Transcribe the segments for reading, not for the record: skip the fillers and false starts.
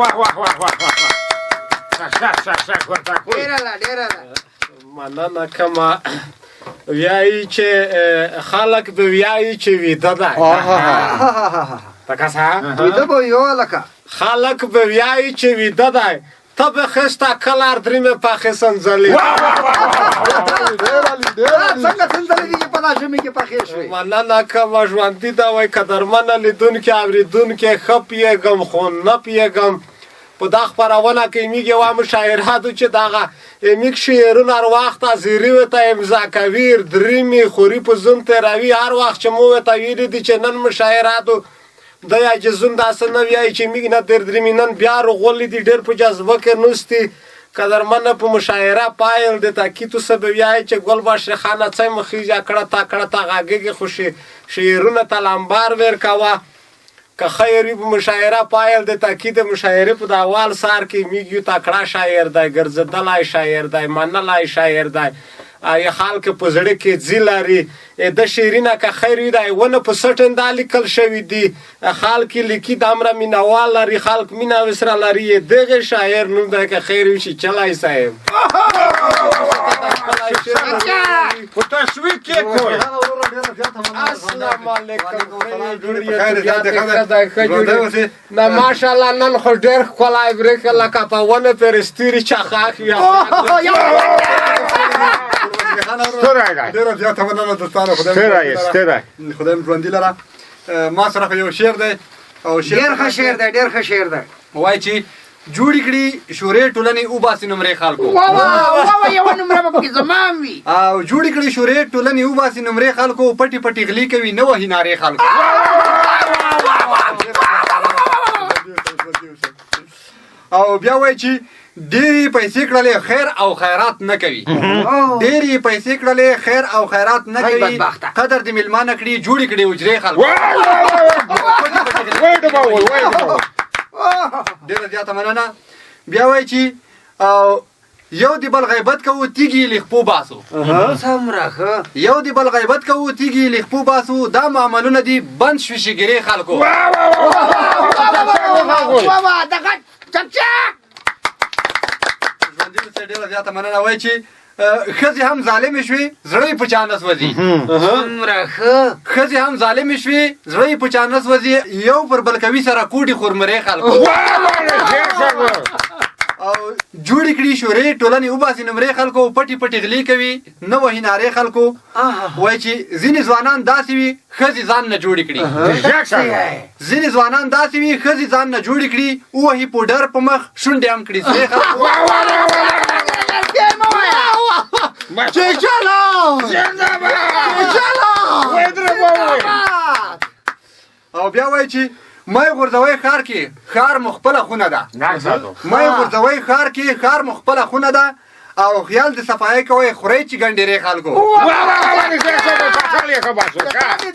واه واه واه واه واه ښه ښه ښه ورته کوی. ډېره ده، ډېره ده. مننه کومه. ویایي چې خلک به ویایي چې ویده دی. تکسا ویده به یو لکه خلک به ویایي چې ویده دی، ته به خسته کلار درې پخې سنځلې. څنګه سنځلې دي چې په دا ژمي کې پخې شوې؟ مننه کومه، ژوندي دا وای. قدرمنه لیدونکي اورېدونکي، ښه پیږم خو نه پیږم. په دا خپرونه کې میږ یوه مشاعره ده چې دغه میږ شعرونه هر وخت حاضري ورته امضا کوي، درېمې خوري په زوم تېروي. هر وخت چې مو ورته ویلي دي چې نن مشاعره ده، دی عاجزون داسې نه ویایي چې میږ نه تېر درېمې. نن بیا رغولي دي، ډېر په جذبه کې نوستي. قدرمنه په مشاعره پایل د تاکیتو څه به ویایي چې ګل باشري خانه څه مخیږي کړه تا کړه تا غاږېږي، خو شعرونه ته لمبار ورکوه. که خیر وي په مشاعره پایل د تاکید مشاعرې په د اول سار کې میږ یو تکړه شاعر دی، ګرځېدلی شاعر دی، منلی شاعر دی، یې خلک په زړه کې ځي لري. د شعرینه که خیر وي دی ونه په سټن دا لیکل شوي دي، خلک یې لیکي، دامره مینهوال لري، خلک مینه ورسره لري. دغه شاعر نوم دی که خیر وي چې چلی صاحب. په تشویق کې کوی. السلام علیکم. نه ماشاءالله نن خو ډېر ښکلی برېښه، لکه په ونه پرې ستوري چخاښ وي. ستړی دی. ډېره زیاته مننه دوستانو، خدای مو ستړی یې، ستړی. خدای مو ژوندي لره. ما سره خو یو شعر دی او شعر ډېر ښه شعر دی، ډېر ښه شعر دی. وایي چې جوړې کړي شورې ټولنې وباسي نمرې خلکو. واه واه واه، یوه نمره به پکې زما هم وي. او جوړې کړي شورې ټولنې وباسي نمرې خلکو، پټې پټې غلي کوي نه وهي نارې خلکو. او بیا وایي چې ډېرې پیسې کړلې خیر او خیرات نه کوي، ډېرې پیسې کړلې خیر او خیرات نه ای کوي، بدبخته. قدر دې مېلمه نه کړي جوړې کړي حجرې خلکو. ډېره زیاته مننه. بیا وایي چې یو د بل غیبت کوو تیږي یې له خپو باسو. څومره ښه. یو د بل غیبت کوو تیږي یې له خپو باسو، دا معاملونه دي بند شوي شګرې خلکو. واه واه، دغه چکچک. ژوندي اوسئ، ډېره زیاته مننه. وایي چې ښځې هم ظالمې شوې زړه یې په چا نه سوځي. څومره ښه. ښځې هم ظالمې شوې زړه یې په چا نه سوځي، یو پر بل کوي سره کوډي خورمرې خلکو. او جوړې کړي شورې ټولنې وباسي نمرې خلکو، پټې پټې غلې کوي نه وهي نارې خلکو. وایي چې ځینې ځوانان داسې وي ښځې ځان نه جوړې کړي، ځینې ځوانان داسې وي ښځې ځان نه جوړې کړي، ووهي پوډر په مخ شونډې هم کړي سرې خلکو. او بیا وایي چې مه یې غورځوئ ښار کې، ښار مو خپله خونه ده. مه یې غورځوئ ښار کې، ښار مو خپله خونه ده، او خیال د صفایۍ کوئ خورئ چې ګنډېرې خلکو.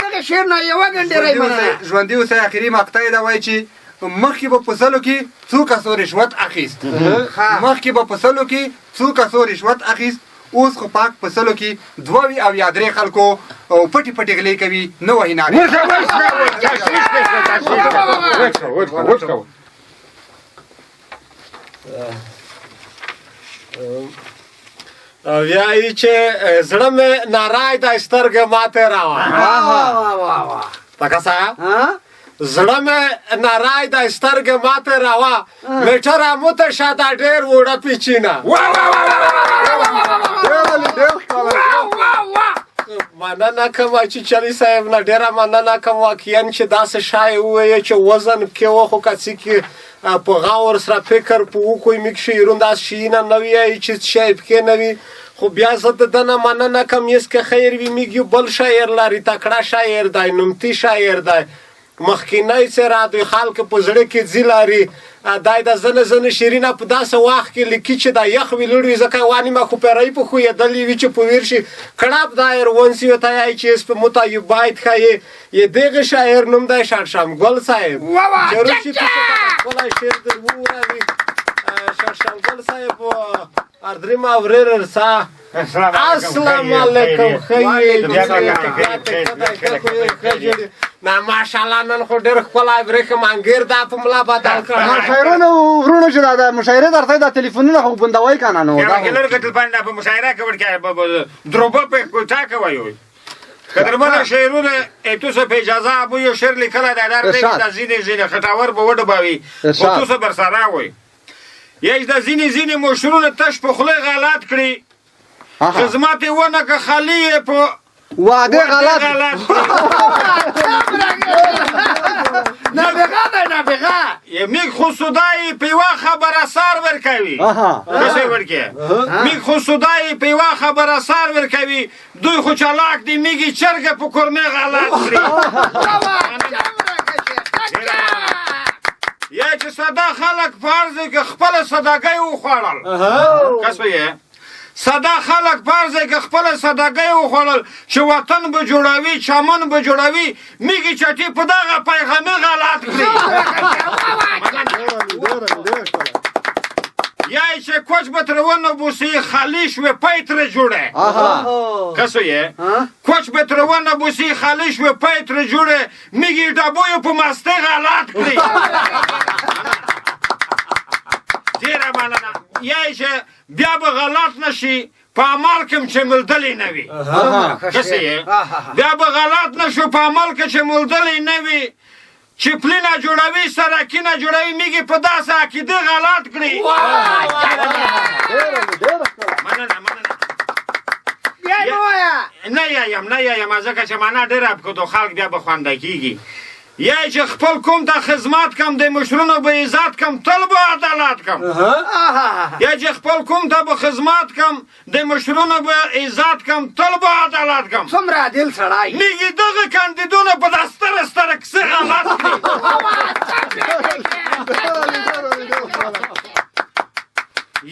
دغه شعر نه یوه ګنډېرۍ مننه. ژوندي اوسئ. اخري مقطع یې ده، وایي چې مخکې به په سلو کې څو کسو رشوت اخیست، مخکې به په سلو کې څو کسو رشوت اخیست، اوس خو پاک په سلو کې دوه وي او یا درې خلکو او پټې پټې غلې کوي نه وهي نارې. ویایي چې زړه مې نارای دی سترګې ماته راوه. تکسا زړه مې نارای دی سترګې ماته راوه، میټر اموته شه دا ډېر وړه پیچینه. مننه کوم چې چلی صاحب نه ډېره مننه کوم، واقعا چې داسې شی ووایي چې وزن پکې و، خو که څه کې په غور سره فکر په وکړو موږ شعرونه داسې شیونه نه ویایي چې شی پکې نه وي. خو بیا زه د ده نه مننه کوم، یس که خیر وي موږ یو بل شاعر لري، تکړه شاعر دی، نومتي شاعر دی، مخکینی څېره دوی خلک په زړه کې ځي لري. دی د ځنې ځنې شعرونه په داسې وخت کې لیکي چې دا یخ وي لوړ وي، ځکه یوه نیمه ښوپېرۍ په ښویېدلې وي چې په ویر شي کړپ دایر ونسي ورته یایي چې اس په موته یو بیت ښایي. یې دغه شاعر نوم دی شړشم ګل صاحب. ضرور چې تاسو ته ښکلی شعر در ووروي. شړشم ګل صاحب اردریمه ورېر رسا. السلام علیکم. ښه یې؟ نه ماشاءالله نن خو ډېر ښکلی برېښم انګیر دا په ملا بدل کړ. شاعرانو ورونو چې دا مشاعره درته دا تلیفونونه خو بندوي کنه نو دا کلر کتل پاندې په مشاعره کې ورکه دروبه په کوټه کوي. قدرمن شعرونه ایتوسه په اجازه ابو یو شعر لیکلی دی، دا د ځینې ځینې خټاور به وډباوي خو توسه برسره وي. یش د ځینې ځینې مشرونه تش په خوله غلط کړي، خدمت یې ونه که خالي یې په وعده غلط. نابغه دی نابغه. میږ خو سودای په یوه خبره سار ورکوي. څه ورکوي؟ میږ خو سودای په یوه خبره سار ورکوي، دوی خو چالاک دي میږي چرګه په کورمې غلط کړي. یا چې ساده خلک په هر ځای کې خپله سادهګۍ وخوړل. کس یې ساده خلک په هر ځای کې خپله سادهګۍ وخوړل چې وطن به جوړوي، چمن به جوړوي، میږي چټي په دغه پیغامي غلط کړي. یا چې کوچ به ترې ونه بوسي خالي شوې پی ترې جوړې. کسو یې کوچ به ترې ونه بوسي خالي شوې پی ترې جوړې، میږي ډبویو په مستۍ غلط کړي. ډېره مننه. یا چې بیا به غلط نشي په عمل کې چې ملدلی نه وي. کسې یې بیا به غلط نشو په عمل کې چې ملدلی نه وي، چې پلینه جوړوي سرکینه جوړوي، میږي په داسې عقیده غلط کړي. مننه مننه. بیا یې ووایه. نه یم نه یم، ځکه چې معنا ډېره کدو خلک بیا به خونده کېږي. یا چې خپل کوم ته خدمت کم، د مشرونو به عزت کم، تل به عدالت کم. یا چې خپل کوم ته به خدمت کم، د مشرونو به عزت کم، تل به عدالت کم. څومره عادل سړی. میږي دغه کاندیدونه په دا ستره ستره کیسه غلط کړي.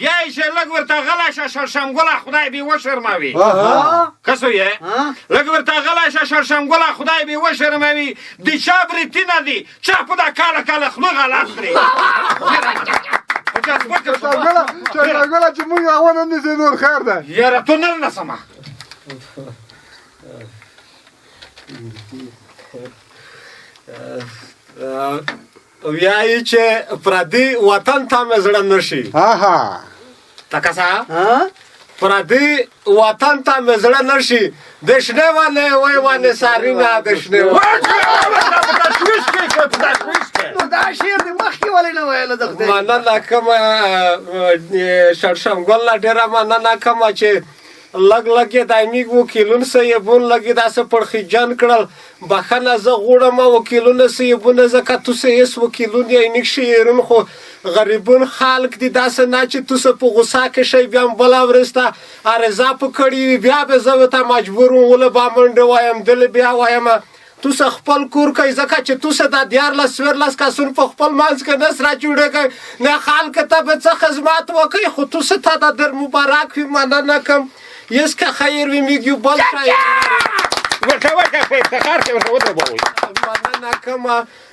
یا چې لږ ورته غلی شه شړشم ګله خدای به وشرموي. کسو یې لږ ورته غلی شه شړشم ګله خدای به وشرموي، د چا بریتینه دي چا په دا کاله کاله خوله غلط کړي. شړشم چې موږ راونه نیسي نور خیر دی. یاره ته نن نسمه. ویایي چې پردي وطن ته مې زړه نه شي. تکسه پردي وطن ته مې زړه نه شي، د شنې ونې وای ونې سارینه د شنې ونې. نو دا شعر دې مخکې ولې نه ویله د خدای؟ مننه کومه شړشم ګل نه ډېره مننه کومه چې لږ لږ یې د میږ وکیلون صاحبون لږ یې داسې پړخیجن کړل. بخښنه زه غوړم وکیلونه صاحبونه، ځکه تاسو هېڅ وکیلون یې میږ شعرون خو غریبون خلک دي، داسې نه چې تاسو په غوسه کې شئ بیا هم بله ورځ ته عرضه په کړې وي، بیا به زه ورته مجبور وم وله به منډه وایم دله بیا وایم. تاسو خپل کور کوئ، ځکه چې تاسو دا 13 14 کسون په خپل منځ کې نه سره جوړېږئ، نه خلک ته به څه خدمت وکئ، خو تاسو ته دا در مبارک وي. مننه کوم. یس که خیر وي میږ یو بل شی ورته ورکه په افتخار کې ورته ودربوئ. مننه کوم.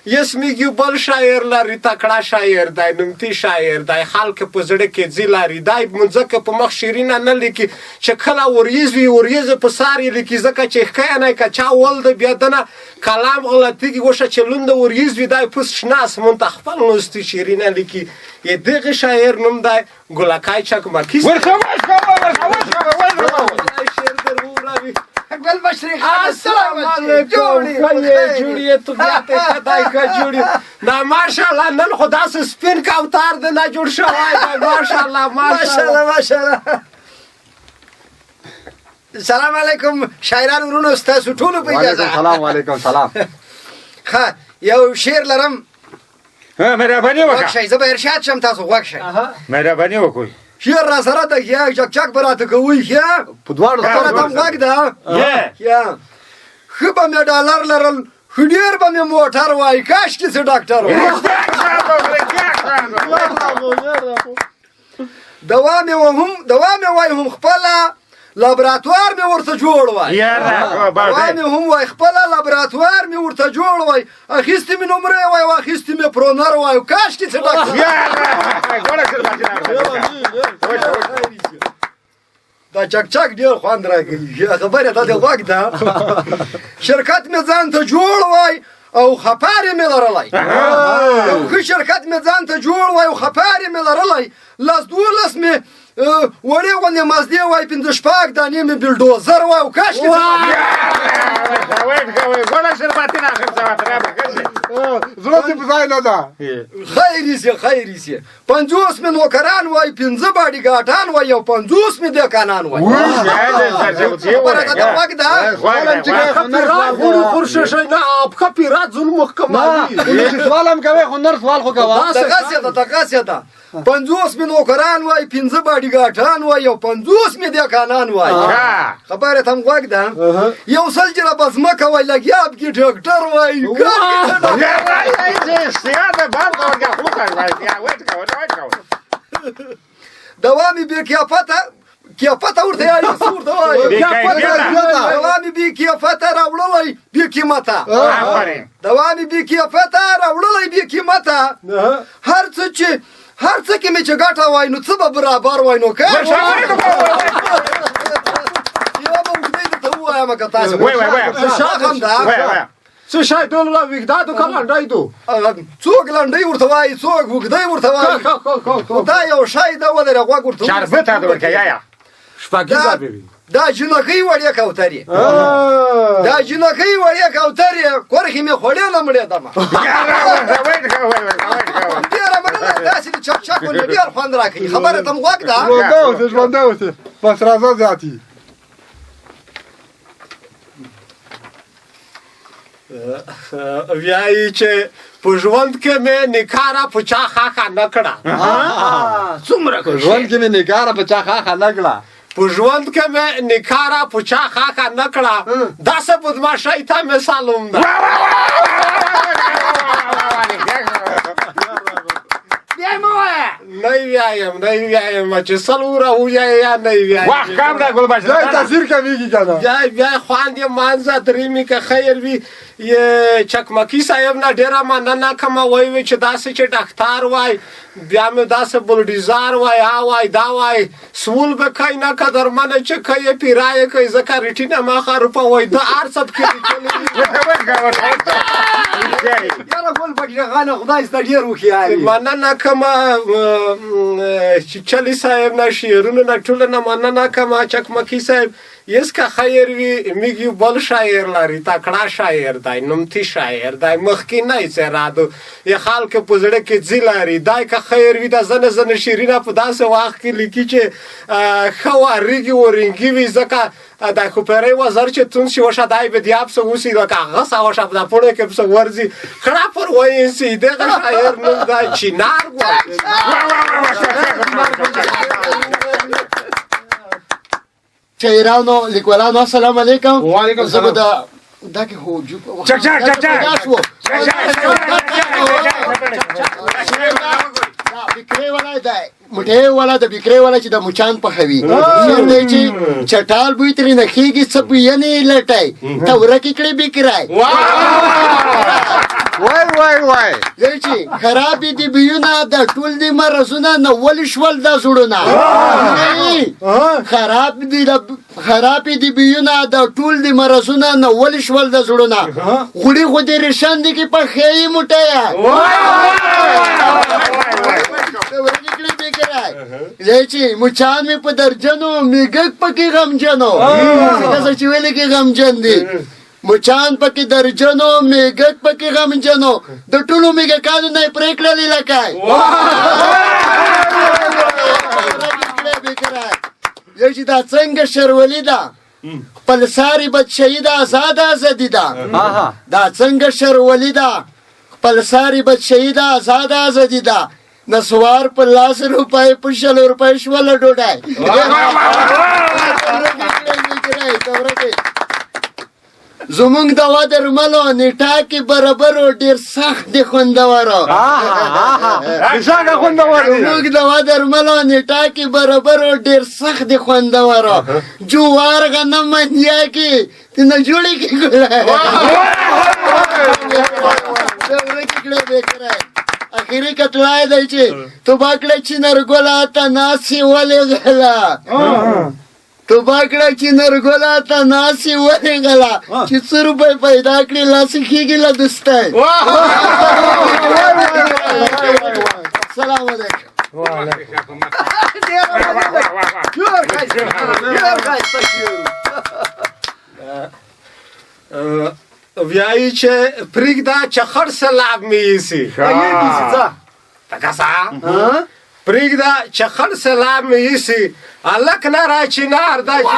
یس میږ یو بل شاعر لري، تکړه شاعر دی، نومتي شاعر دی، خلک په زړه کې ځي لري. دی مځکه په مخ شعرونه نه لیکي، چې کله وریځ وي وریځ په سر یې لیکي، ځکه چې ښکیه نه که چا ولده بیا دنه کلام غلطېږي. وشه چې لونده وریځ وي دی پس شنه اسمان ته خپل نوستي شعرونه لیکي. یې دغه شاعر نوم دی ګلکای چکمکي. ورته وشکوه ورته وشکوه ورته شعر در ووروي. ګل بشري خان السلام علیکم. ښه جوړ یې؟ طبیعت یې ښه دی؟ ښه جوړ یې؟ نه ماشاءالله نن خو داسې سپین کوتر دی نه جوړ شوی دی. ماشاءالله ماشاءالله ماشاءالله. سلام علیکم شاعران ورونو، ستاسو ټولو په اجازه. وعلیکم سلام. وعلیکم سلام. ښه یو شعر لرم. مهرباني وکړه. غوږ شئ، زه به ارشاد شم، تاسو غوږ شئ. مهرباني وکړئ. شعر را سره ده، ښه چک چک به راته کوئ. ښه په دواړو سره ته هم غوږ ده. ښه ښه به مې ډالر لرل، ښه ډېر به مې موټر وای، کاشکې څه ډاکټر وای. دوا مې وهم، دوا مې وای هم خپله لابراتوار مې ورته جوړ وای. دوا مې هم وای خپله لابراتوار مې ورته جوړ وای، اخیستې مې نمرې وای او اخیستې مې پرونر وای، کاشکې څه ډاکټر. دا چک چک ډېر خوند راکوي، خبره ته دې غوږ ده. شرکت مې ځان ته جوړ وای او خپارې مې لرلی، یو ښه شرکت مې ځان ته جوړ وای او خپارې مې لرلی، لس دولس مې وړې غوندې مزدې وای، پنځه شپږ دانې مې بلډوزر وای او کاشکې زړه دې په ځای نه ده. خیر یې سي، خیر یې سي. 50 مې نوکران وای، 5 باډیګارډان وای او 50 مې دهقانان وای. خبره ته دې غوږ ده. سوال هم کوې خو نر سوال خو کوه. دغسې ده، دغسې ده. 50 مې نوکران وای، 5 باډیګارډان وای او 50 مې دهقانان وای. خبره ته هم غوږ ده. یو سل جربه ځمکه وای، لګیا پکې ډاکټر وای. دوا مې بې کیفته کیفته ورته یایي، څه ورته وایي؟ دوا مې بې کیفته راوړلی بې قیمته، دوا مې بې کیفته راوړلی بې قیمته. هر څه چې هر څه کې مې چې ګټه وای نو څه به برابر وای، نو که یوه به اوږدۍ درته ووایم که تاسې هم ده. څه شی ټول را ویږدا دو که لنډی دو؟ څوک لنډۍ ورته وایي، څوک اوږدۍ ورته وایي، خو دا یو شی ده ولرې غوږ ورته شربت ته ورکه یا شپږیزه به وي. دا جینکۍ وړې کوترې، دا جینکۍ وړې کوترې، کرښې مې خوړې نه مړېدمه. ډېره مننه، داسې د چک چک غوندې ډېر خوند راکوي. خبره ته هم غوږ ده. ژوندی اوسې، ژوندی اوسې، بس راځه زیاتي. ویایي چې په ژوند کې مې نکاره په چا خاښه نه کړه. څومره په ژوند کې مې نکاره په چا خاښه نه کړه. په ژوند کې مې نکاره په چا خاښه نه کړه، داسې بدمعاشۍ ته مې سلام ده. بیا مه وایه. نه ویایم، نه ویایم چې سل وره ووایې یا نه ویایم. وخت کم دی ګل بچه. ځای تاثیر کمېږي که نه. بیا بیا خوند یې منځه درېمي که خیر وي. یې چکمکي صاحب نه ډېره مننه کومه، وایي وي چې داسې چې ډاکتر وای، بیا مې داسې بلډیزار وای، ها وای دا وای، سول به کوي نه قدرمنه چې کوي یې پیرا یې کوي، ځکه ریټینه ما ښه روپه وای، دا هر څه پکې لیکلي دي. یاره ګل پکې خانه خدای ستا ډېر هوښیار یې. مننه کومه چې چلي صاحب نه، شعرونو نه، ټولو نه مننه کومه. چکمکي صاحب یس که خیر وي، موږ یو بل شاعر لري، تکړه شاعر دی، نومتي شاعر دی، مخکینی څېره ده، یې خلک په زړه کې ځي لري. دی که خیر وي، دا ځینې ځینې شعرونه په داسې وخت کې لیکي چې ښه ورېږي ورنګي وي، ځکه د ښوپېرۍ وزر چې توند شي وشه دی به دیاب څه اوسي، لکه غسه وشه په دا پوڼه کې پسې ورځي، خړه پر وایسي. دغه شاعر نوم دی چینار ګل. شاعرانو لیکوالانو السلام علیکم. وعلیکم زه به السلام. دا دا کې خو چک چک چک چک. دا بکرې والا دی، مټې والا د بکرې والا چې د مچان پخوي، شعر دی چې چټال بوی ترې نه خېږي، څه بوینې لټی ته ورکې کړې بکرای. وای وای وای. دی چې خرابې دي بویونه، دا ټول دي مرضونه، نو ولې شول دا زړونه؟ خراب دي خرابې دي بویونه، دا ټول دي مرضونه، نو ولې شول دا زړونه؟ غوړي خو دې ریشان دي کې پخې یې موټیه. دی چې مچان مې په درجنو، میږک پکې غمجنو، څنګه چې ویلې کې غمجن دي، مچان پکې درجنو، میږک پکې غمجنو، د ټولو میږکانو نه یې پرېکړلې لکه. یو چې دا څنګه شرولي ده، خپل ساري بدشهي ده، ازاده ازادي ده. دا څنګه شرولي ده، خپل ساري بدشهي ده، ازاده ازادي ده. نسوار په لاس روپۍ په شل روپۍ شوله ډوډۍ. زمونږ دوا درملو نیټه کې برابرو، ډېر سخت دی خوندورو. زمونږ دوا درملو نیټه کې برابرو، ډېر سخت دی خوندورو. جوار غنم منیا کې نه جوړې کې ګله. اخري کتلای دی چې تو باکړه چې نرګوله ته ناسې ولې غله، توبه کړه چې نرګله ته ناسې ولې غلا چې څه روپۍ پیدا کړې لاس کېږي له دوستۍ. سلام علیکم. ویایي چې پرېږده چې خړ سلاب مې ایسي. تکسا پرېږده چې خړ سلاب مې ایسي، هلک نه را چینار دا چې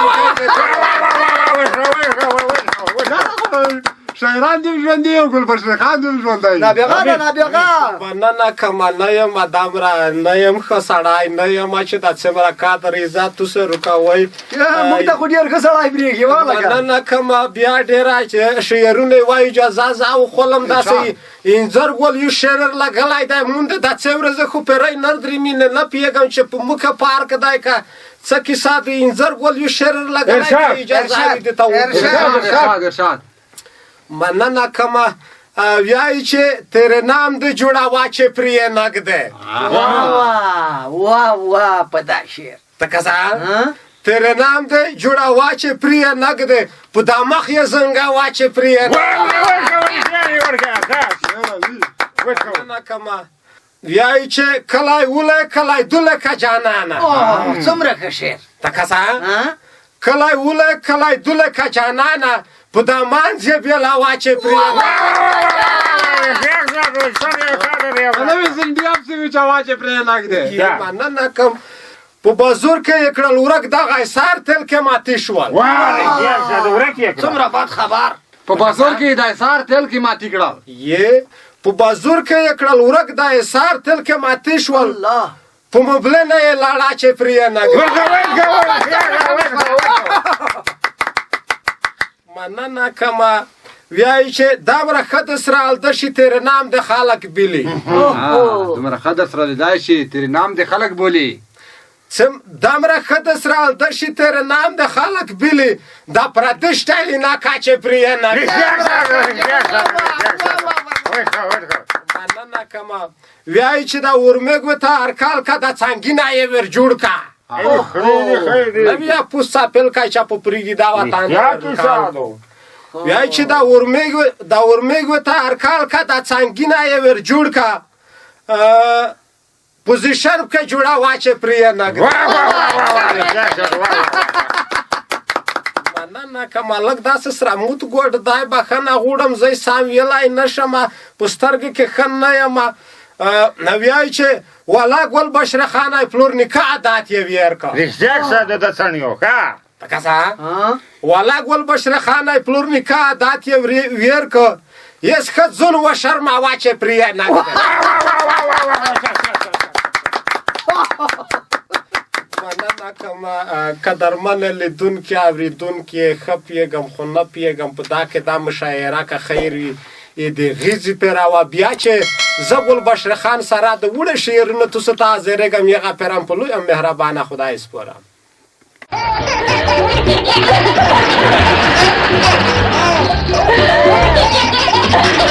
شاعران دې ژوندي او ګل بشیر خان دې ژوندی. نابغه ده نابغه. مننه کومه، نه یم دومره نه یم ښه سړی نه یم چې دا څومره قدر عزت تاسو راکوئ. موږ ته خو ډېر ښه سړی برېښي والله. مننه کومه، بیا ډېره چې شعرونه یې وایي اجازه زه وخولم. داسې انځر ګل یو شعر لګلی دی، مونږ د څه ورځې خو پیری نر درې مې نه پوهېږم چې په مخه پارک دی که څه کیسه د انځر ګل یو شعر لګلی دی، اجازه وي دې ته وکړم. مننه کومه. ویایي چې تیرې نام د جوړاوه چې پرې یې نږدې. واه واه واه په دا شعر. ته کسا تیرې نام د جوړاوه چې پرې یې نږدې، په دا مخ یې زنګه وه چې پرې یې. مننه کومه. ویایي چې کلی ولی کلی دوله که جانانه. څومره ښه شعر. ته کسا کلی ولی کلی دوله که جانانه، په دا منځ یې بېلا واچې پرې. مننه کوم. په بازور کې یې کړل ورک دغه ایثار تل کې ماتې شول. څومره بد خبر. په بازور کې د ایثار تل کې ماتې کړل. یې په بازور کې یې کړل ورک د ایثار تل کې ماتې شول. په مبلنه یې لاړه چې پرې یې نه. مننه کومه. ویایي چې دومره ښه د سره الده شي تېر نام د خلک بولي. دومره ښه د سره لیدای شي تېر نام د خلک بولي. دومره ښه د سره الده شي تېر نام د خلک بولي، دا پردي سټایل نه کا چې پرې یې نه. مننه کومه. ویایي چې دا اورمېږو ته هر کال که دا څنګینه یې ور جوړ کا. نه بیا پوس څاپېل کا چې په پرېږدي دا وطن. ویایي چې دا اورمېږو ته هر کال که دا څنګینه یې ور جوړ کا، پوزیشن کې جوړه واچې پرې یې نه. مننه کومه. لږ داسې سره موت ګوډ دی، بښنه غواړم، زه یې سم ویلی نه شم، په سترګو کې ښه نه یم. ویایي چې والا ګل بشر خان پلور نیکه عادت یې ویر که. رښتیا ساده د څڼیو ښه. تکسا والا ګل بشر خان پلور نیکه عادت یې ویر که، یس ښه ځون و شرماوه چې پرې یې نه. مننه کومه. قدرمن لیدونکي اورېدونکي، ښه پوهېږم خو نه پوهېږم په دا کې دا مشاعره که خیر وي د غیزې پې راوه. بیا چې زه ګل بشر خان سره د وړه شعرونو تاسو ته حاضرېږم، یغه پیرم په لویه مهربانه خدای سپارم.